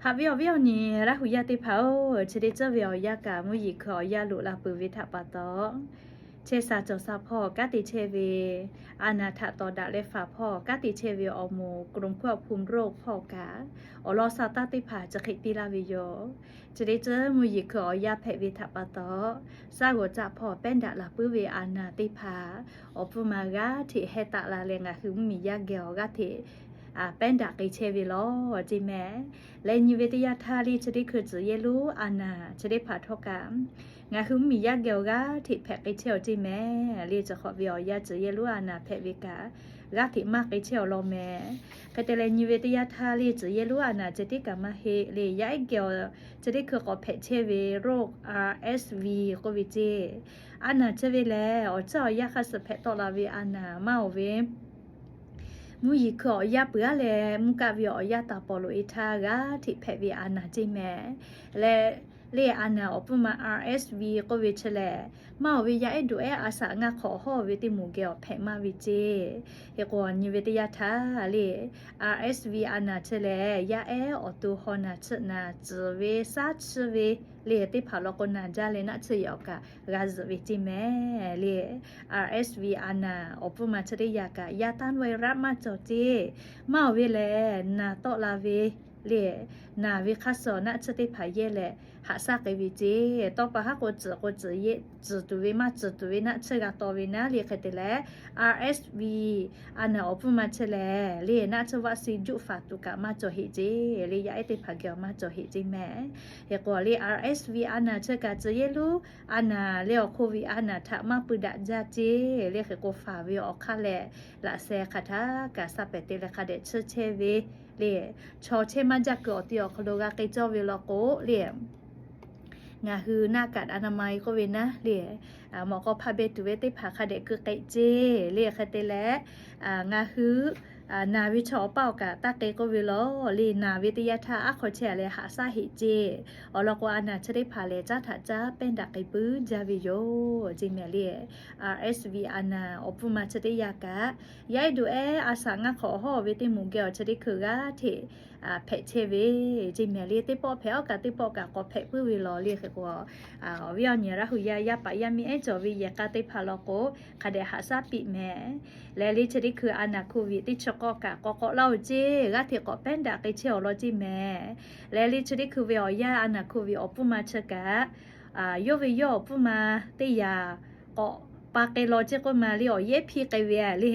Haꞈ ve awˬ viˉ awˬ nyi Laˇ hu yaˇ teˇ hpaˍ-oˬ, chi teˇ ceuˬ ve awˬ yanˇ kaꞈ mvuhˇ yeˬ hkui awˬ yanˇ loꞈ la peuˬ ve htaꞈ pa taw, chehˇ sha cawˬ sha hpawˇ kanˉ te chehˇ ve, a naˍ htaꞈ tawˍ daꞈ leh faˍ hpawˇ kanˉ te chehˇ ve awˬ moˍ กรมควบคุมโรค hpawˇ kaꞈ, awˬ lawn sha taˇ teˇ hpaˍ chi hk'e piˇ laˇ ve yoˬ. Chi teˇ ceuˬ mvuhˇ yeˬ hkui awˬ yanˇ hpehꞈ ve htaꞈ pa taw, shaˉ g'awˬ caˆ hpawˇ pehˉ daꞈ laˬ puiˉ ve a naˍ teˇ hpaˍ, awˬ pfuhˇ ma g'aˇ hteꞈ heh taˆ la leh ngaˬ hui mvuhˇ miˬ yaˇ geh awˬ g'aˇ hteꞈ pehˉ daꞈ k'ai chehˇ ve law ceˇ mehˍ. Leh nyi ve teˇ yanˇ htaˇ le chi teˇ hkui tcuh yehˇ lonˉ a naˍ chi teˇ hpaˍ htawˇ kaꞈ, ngaˬ hui mvuhˇ miˬ yaˇ geh awˬ g'aˇ hteꞈ hpehꞈ k'ai chehˇ awˬ ceˇ mehˍ le. Chi hk'awꞈ ve awˬ yanˇ tcuh yehˇ lonˉ a naˍ hpehꞈ ve kaꞈ, g'aˇ hteꞈ maˇ k'ai chehˇ awˬ lawn mehˍ. Hk'e te leh nyi ve teˇ yanˇ htaˇ le tcuh yehˇ lonˉ a naˍ chi teˇ kaꞈ maˇ heˆ le, yaˇ ehˉ geh awˬ chi teˇ hkui k'awꞈ hpehꞈ chehˇ ve โรค RSV k'oˆ ve ceˇ, a naˍ chi ve lehˬ awˬ ceuˬ awˬ yanˇ hk'aˇ suh hpehꞈ tawˆ la ve a naˍ maˇ oˬ ve, mvuhˇ yeˬ hkui awˬ yanˇ peuˬ aˉ leh mvuhˇ kaˆ ve awˬ yanˇ taˍ pawˍ loꞈ e htaˇ g'aˇ hteꞈ hpehꞈ ve a naˍ ceˇ mehˍ. Leh le a naˍ awˬ pfuhˇ ma RSV k'oˆ ve chi lehˬ, maˇ oˬ ve yaˇ ehˉ duꞈ ehˉ a shaꞈ ngaˇ hk'awꞈ awˬ hawˉ ve teˇ moˍ geh awˬ hpehꞈ maˇ ve ceˇ. Hk'e k'o nyi ve teˇ yanˇ htaˇ le, RSV a naˍ chi lehˬ yaˇ ehˉ awˬ to haw naˬ chiˆ naˬ tcuhˍ ve shaˉ chiˇ ve le teˇ hpaˍ law k'o naˬ jaˇ leh naˆ tsuhˇ yaꞈ awˬ kaꞈ g'a zuhꞈ ve ceˇ mehˍ le. RSV a naˍ awˬ pfuhˇ ma chi teˇ yanˇ kaꞈ yaˇ tanˇ ไวรัส maˇ cawˬ ceˇ. Maˇ oˬ ve lehˬ naˬ tawˆ la ve le, naˬ ve hk'aˇ suh naˆ tsuhˇ teˇ hpaˍ yehˇ leh haꞈ shaˉ k'ai ve ceˇ. Tawˇ pa haˉ k'o tcuhˍ k'o tcuhˍ tcuhˍ tuˬ ve maˇ tcuhˍ tuˬ ve naˆ tsuhˇ g'a taw ve naˉ le. Hk'e te leh RSV a naˍ awˬ pfuhˇ ma chi lehˬ le naˆ tsuhˇ วัคซีน juˆ faˍ tuˬ kaꞈ maˇ cawˬ heˆ ceˇ le, yaˇ ehˉ teˇ hpaˍ geh awˬ maˇ cawˬ heˆ ceˇ mehˍ. Hk'e k'o le RSV a naˍ chi kaꞈ tcuh yehˇ lonˉ a naˍ le awˬ โควิด a naˍ htaꞈ maˇ pui daꞈ jaˇ ceˇ le. Hk'e k'o faˍ ve awˬ hk'aˇ lehˬ laꞈ sheh hk'aˬ htaˇ kaꞈ sha pehˍ te leh hk'a dehꞈ tsuhˇ chehˇ ve le, chaw chehˇ maˇ jaˇ kuiˬ awˬ ti awˬ hk'aw lo g'a k'ai cawˇ ve law k'o le, ngaˬ hui หน้ากากอนามัย k'oˆ ve naˉ le, mawꞈ k'aw hpaˇ beh tuˬ ve teˇ hpaˍ hk'a dehꞈ keu k'ai ceˇ le. Hk'e te leh ngaˬ hui naˬ ve chaw awˬ paˇ awˬ kaꞈ taˇ k'ai k'oˆ ve law le, naˬ ve teˇ yanˇ htaˇ aˉ hk'aw chehˇ a leh haꞈ shaˉ heˆ ceˇ. Awˬ lawn k'o a naˍ chi teˇ hpaˍ lehˬ caˉ htaꞈ caˉ pehˉ daꞈ k'ai puiˉ jaˇ ve yoˬ ceˇ mehˍ le. RSV a naˍ awˬ pfuhˇ ma chi teˇ yanˇ kaꞈ, yaˇ ehˉ duꞈ ehˉ a shaꞈ ngaˇ hk'awꞈ awˬ hawˉ ve teˇ moˍ geh awˬ chi teˇ hkui g'aˇ hteꞈ hpehꞈ chehˇ ve ceˇ mehˍ le. Teˇ pawˆ hpehꞈ awˬ kaꞈ teˇ pawˆ kaꞈ k'awꞈ hpehꞈ puiˉ ve law le. Hk'e k'o awˬ viˉ awˬ nyi Laˇ hu yaˇ yaˇ paˍ yaˇ miˇ ehˉ cawˬ ve yehˬ k'a teˇ hpaˍ law k'o hk'a dehꞈ haꞈ shaˉ piˇ mehˍ. Leh le chi teˇ hkui a naˍ โควิด teˇ chi k'awˇ kaꞈ k'awꞈ k'awꞈ laˇ oˬ ceˇ, g'aˇ hteꞈ k'awꞈ pehˉ daꞈ k'ai chehˇ awˬ lawn ceˇ mehˍ. Leh le chi teˇ hkui ve awˬ yanˇ a naˍ โควิด awˬ pfuhˇ ma chi kaꞈ, yawˇ ve yawˇ awˬ pfuhˇ ma teˇ yanˇ k'awꞈ pa k'ai law ceˇ k'oˆ ma le, awˬ yehˉ hpiˇ k'ai ve a le.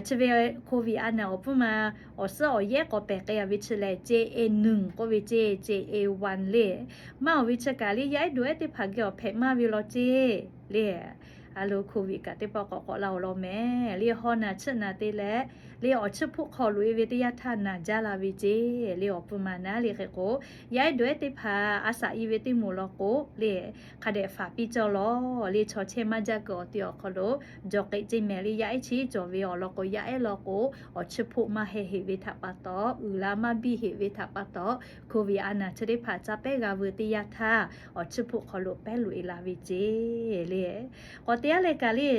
Chi ve โควิด a naˍ awˬ pfuhˇ ma awˬ suhˉ awˬ yehˉ k'awꞈ pehˬ k'ai a ve chi lehˬ เจเอหนึ่ง k'oˆ ve ceˇ, เจเอวัน le. Maˇ oˬ ve chi kaꞈ le yaˇ ehˉ duꞈ ehˉ teˇ hpaˍ geh awˬ hpehꞈ maˇ ve law ceˇ le. A lo โควิด kaꞈ teˇ pawˆ k'awꞈ k'awꞈ laˇ awˬ lawn mehˍ le, haw naˬ chiˆ naˬ te leh le awˬ chiˇ hpoˆ hk'aw loꞈ e ve teˇ yanˇ htaˇ naˬ jaˇ la ve ceˇ le. Awˬ pfuhˇ ma naˉ le hk'e k'o, yaˇ ehˉ duꞈ ehˉ teˇ hpaˍ a shaꞈ i ve teˇ moˍ law k'o le, hk'a dehꞈ faˍ piˇ cawˇ law le. Chaw chehˇ maˇ jaˇ kuiˬ awˬ ti awˬ hk'aw lo jawˬ k'ai ceˇ mehˍ le. Yaˇ ehˉ chi cawˬ ve awˬ lawn k'o yaˇ ehˉ law k'o awˬ chiˇ hpoˆ maˇ heh heꞈ ve htaꞈ pa taw, uiˍ la maˇ biˇ heꞈ ve htaꞈ pa taw, โควิด a naˍ chi teˇ hpaˍ caˇ pehˉ g'a veu teˇ yanˇ htaˇ awˬ chiˇ hpoˆ hk'aw lo pehˉ loꞈ e la ve ceˇ le. K'awꞈ te aˉ leh kaꞈ le,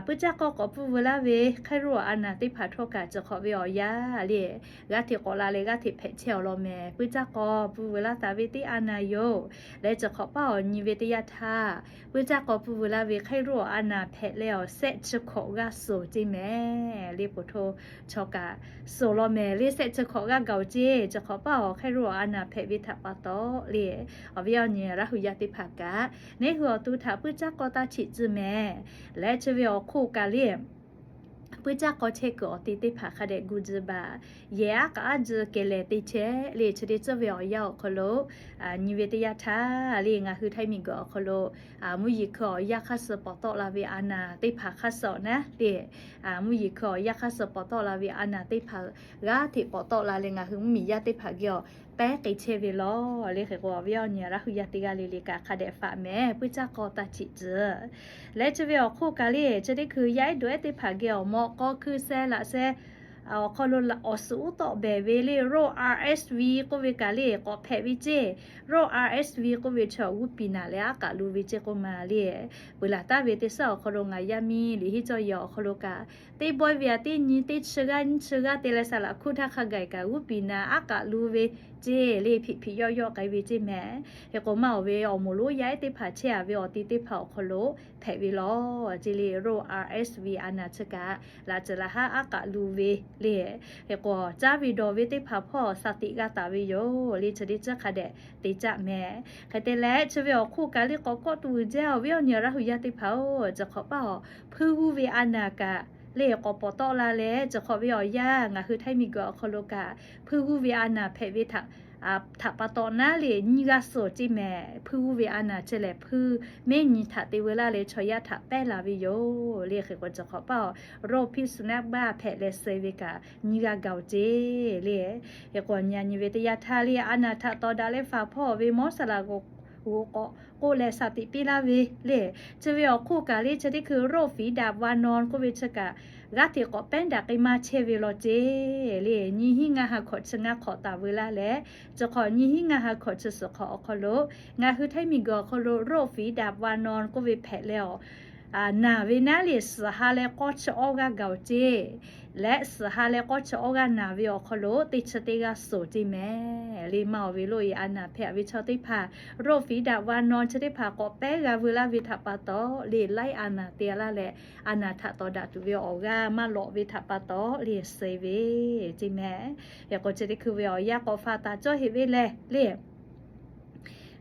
puiˉ caˇ k'aw k'awꞈ pfuhˇ veu laˇ ve ไข้โรค a naˍ teˇ hpaˍ htawˇ kaꞈ chi hk'awꞈ ve awˬ yanˇ le, g'aˇ hteꞈ k'awꞈ la leh g'aˇ hteꞈ hpehꞈ chehˇ awˬ lawn mehˍ. Puiˉ caˇ k'aw pfuhˇ veu laˇ taˍ ve teˇ a naˍ yoˬ. Leh chi hk'awꞈ paˇ awˬ nyi ve teˇ yanˇ htaˇ, puiˉ caˇ k'aw pfuhˇ veu laˇ ve ไข้โรค a naˍ hpehꞈ leh awˬ shehˆ chi hk'awꞈ g'aˇ suhˍ ceˇ mehˍ le. Poˬ hto chaw kaꞈ suhˍ law mehˍ le, shehˆ chi hk'awꞈ g'aˇ gaˬ oˬ ceˇ. Chi hk'awꞈ paˇ awˬ ไข้โรค a naˍ hpehꞈ ve htaꞈ pa taw le, awˬ viˉ awˬ nyi Laˇ hu yaˇ teˇ hpaˍ kaꞈ neˇ hui awˬ to htaꞈ puiˉ caˇ k'aw taˇ cheꞈ tcuh mehˍ. Leh chi ve awˬ hk'oˆ kaꞈ le, puiˉ caˇ k'aw chehˇ kuiˬ awˬ ti teˇ hpaˍ hk'a dehꞈ gu tcuh baˬ. Yehˬ aˉ k'aꞈ aˉ tcuh kehˬ lehˬ te chehˇ le. Chi teˇ tcuhˉ ve awˬ yanˇ awˬ hk'aw lo nyi ve teˇ yanˇ htaˇ le, ngaˬ hui Htaiˇ miˬguiˬ awˬ hk'aw lo mvuhˇ yeˬ hkui awˬ yanˇ hk'aˇ suh pawˍ tawˆ la ve a naˍ teˇ hpaˍ hk'aˇ suh awˬ naˉ le, mvuhˇ yeˬ hkui awˬ yanˇ hk'aˇ suh pawˍ tawˆ la ve a naˍ teˇ hpaˍ g'aˇ hteꞈ pawˍ tawˆ la leh ngaˬ hui mvuhˇ miˬ yaˇ teˇ hpaˍ geh awˬ pehˉ k'ai chehˇ ve law le. Hk'e k'o awˬ viˉ awˬ nyi Laˇ hu yaˇ teˇ g'aˇ le le kaꞈ hk'a dehꞈ faꞈ mehˍ, puiˉ caˇ k'aw taˇ cheꞈ tcuh. Leh chi ve awˬ hk'oˆ kaꞈ le, chi teˇ hkui yaˇ ehˉ duꞈ ehˉ teˇ hpaˍ geh awˬ mawꞈ k'aw hkui sheh laꞈ sheh awˬ hk'aw lo awˬ suhˍ uˉ tawˆ behˬ ve le โรค RSV k'oˆ ve kaꞈ le k'awꞈ hpehꞈ ve ceˇ. โรค RSV k'oˆ ve chi awˬ g'uˇ piˍ naˍ leh aˉ k'aꞈ lu ve ceˇ k'oˆ ma le. Peuˬ laˬ taˍ ve teˇ suhˉ awˬ hk'aw lo ngaˬ yaˇ miˇ liꞈ henˇ cawˇ yehˬ awˬ hk'aw lo kaꞈ teˇ bawehˇ ve aꞈ teˇ nyi teˇ chi g'aˇ nyiˇ chi g'aˇ te leh saˍ laꞈ hkuˇ htaˇ hk'a gaˬ kaꞈ g'uˇ piˍ naˍ aˉ k'aꞈ lu ve ceˇ le, hpiꞈ hpiꞈ yawˆ yawˆ k'ai ve ceˇ mehˍ. Hk'e k'o maˇ awˬ ve awˬ moˍ lonˉ yaˇ ehˉ teˇ hpaˍ chehˇ a ve awˬ ti teˇ hpaˍ awˬ hk'aw lo hpehꞈ ve law ceˇ le. Roˇ R S V a naˍ chi kaꞈ laꞈ tcuh laꞈ haˉ aˉ k'aꞈ lu ve le. Hk'e k'o caˇ ve dawˬ ve teˇ hpaˍ hpawˇ shaˍ tiꞈ g'a taˍ ve yoˬ le. Chi teˇ ceuˬ hk'a dehꞈ te caˆ mehˍ. Hk'e te leh chi ve awˬ hk'oˆ kaꞈ le k'awꞈ kawˆ tuˬ uiˍ jaˇ awˬ viˉ awˬ nyi Laˇ huˍ yaˇ teˇ hpaˍ-oˬ, chi hk'awꞈ paˇ awˬ hpuiˇ g'uˇ ve a naˍ kaꞈ le k'awꞈ pawˍ tawˆ la leh, chi hk'awꞈ ve awˬ yanˇ ngaˬ hui Htaiˇ miˬguiˬ awˬ hk'aw lo kaꞈ hpuiˇ g'uˇ ve a naˍ hpehꞈ ve htaꞈ pa taw naˉ le nyiˇ g'aˇ suhˍ ceˇ mehˍ. Hpuiˇ g'uˇ ve a naˍ chi lehˬ hpuiˇ mehˉ nyi htaꞈ te ve laˇ leh chaw yaˇ htaꞈ pehˉ la ve yoˬ le. Hk'e k'o chi hk'awꞈ paˇ awˬ Roˇ Phiˇ Suˍ naˆ baˆ hpehꞈ leh suh ve kaꞈ nyiˇ g'aˇ gaˬ-oˬ ceˇ le. Hk'e k'o nyi nyi ve teˇ yanˇ htaˇ le a naˍ htaꞈ tawˍ daꞈ leh faˍ hpawˇ ve mawˇ saˍ laꞈ g'oˍ k'awꞈ k'oˆ leh shaˍ tiꞈ piˇ laˇ ve le. Chi ve awˬ hk'oˆ kaꞈ le chi teˇ hkui Roˇ Fiˍ daꞈ va naw k'oˆ ve chi kaꞈ g'aˇ hteꞈ k'awꞈ pehˉ daꞈ k'ai maˇ chehˇ ve law ceˇ le. Nyiˇ hinˉ ngaˇ ha hkawꞈ chi ngaˇ hk'awꞈ taˍ veu laˇ leh, chi hk'awꞈ nyiˇ hinˉ ngaˇ ha hkawꞈ chi suhˍ hk'awꞈ awˬ hk'aw lo ngaˬ hui Htaiˇ miˬguiˬ awˬ hk'aw lo Roˇ Fiˍ daꞈ va naw k'oˆ ve hpehꞈ leh awˬ naˍ ve naˉ le suhˍ ha leh k'awˇ chi awˇ g'aˇ gaˬ-oˬ ceˇ leh suhˍ ha leh k'awˇ chi awˇ g'aˇ naˍ ve awˬ hk'aw lo teˇ chi teˇ g'aˇ suhˍ ceˇ mehˍ le. Maˇ awˬ ve lo e a naˍ hpehꞈ ve chaw teˇ hpaˍ Roˇ Fiˍ daꞈ va naw chi teˇ hpaˍ k'awꞈ pehˉ g'a veu laˇ ve htaꞈ pa taw le laiˉ a naˍ te laˇ leh a naˍ htaꞈ tawˍ daꞈ tuˬ ve awˬ g'aˇ maˇ lawꞈ ve htaꞈ pa taw le suh ve ceˇ mehˍ. Hk'e k'o chi teˇ hkui ve awˬ yanˇ k'awꞈ faˍ taˍ cawˇ heꞈ ve lehˬ le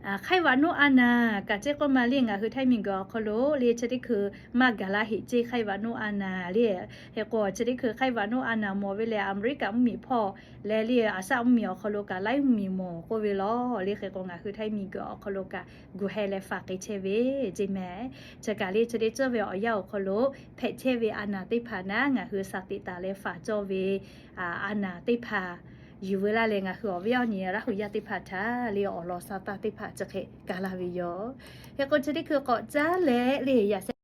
Hk'aiˇ vaꞈ nuˇ a naˍ kaꞈ ceˇ k'oˆ ma le ngaˬ hui Htaiˇ miˬguiˬ awˬ hk'aw lo le chi teˇ hkui maˇ gaˬ la heꞈ ceˇ. Hk'aiˇ vaꞈ nuˇ a naˍ le, hk'e k'o chi teˇ hkui hk'aiˇ vaꞈ nuˇ a naˍ mawˬ ve lehˬ Aˍmeˍriˆkaꞈ mvuhˇmiˬ hpawˇ leh le Aˍsaˆ mvuhˇmiˬ awˬ hk'aw lo kaꞈ laiˉ mvuhˇmiˬ mawˬ k'oˆ ve law le. Hk'e k'o ngaˬ hui Htaiˇ miˬguiˬ awˬ hk'aw lo kaꞈ gu heh leh faˍ k'ai chehˇ ve ceˇ mehˍ. Chi kaꞈ le chi teˇ ceuˬ ve awˬ yanˇ awˬ hk'aw lo hpehꞈ chehˇ ve a naˍ teˇ hpaˍ naˉ ngaˬ hui shaˍ tiꞈ taˍ leh faˍ cawˇ ve a naˍ teˇ hpaˍ yuˬ veu laˇ leh ngaˬ hui awˬ viˉ awˬ nyi Laˇ huˍ yaˇ teˇ hpaˍ htaꞈ le awˬ lawn sha taˇ teˇ hpaˍ chi hk'e gaˬ la ve yoˬ. Hk'e k'o chi teˇ hkui k'awꞈ caˉ leh le yaꞈ sheh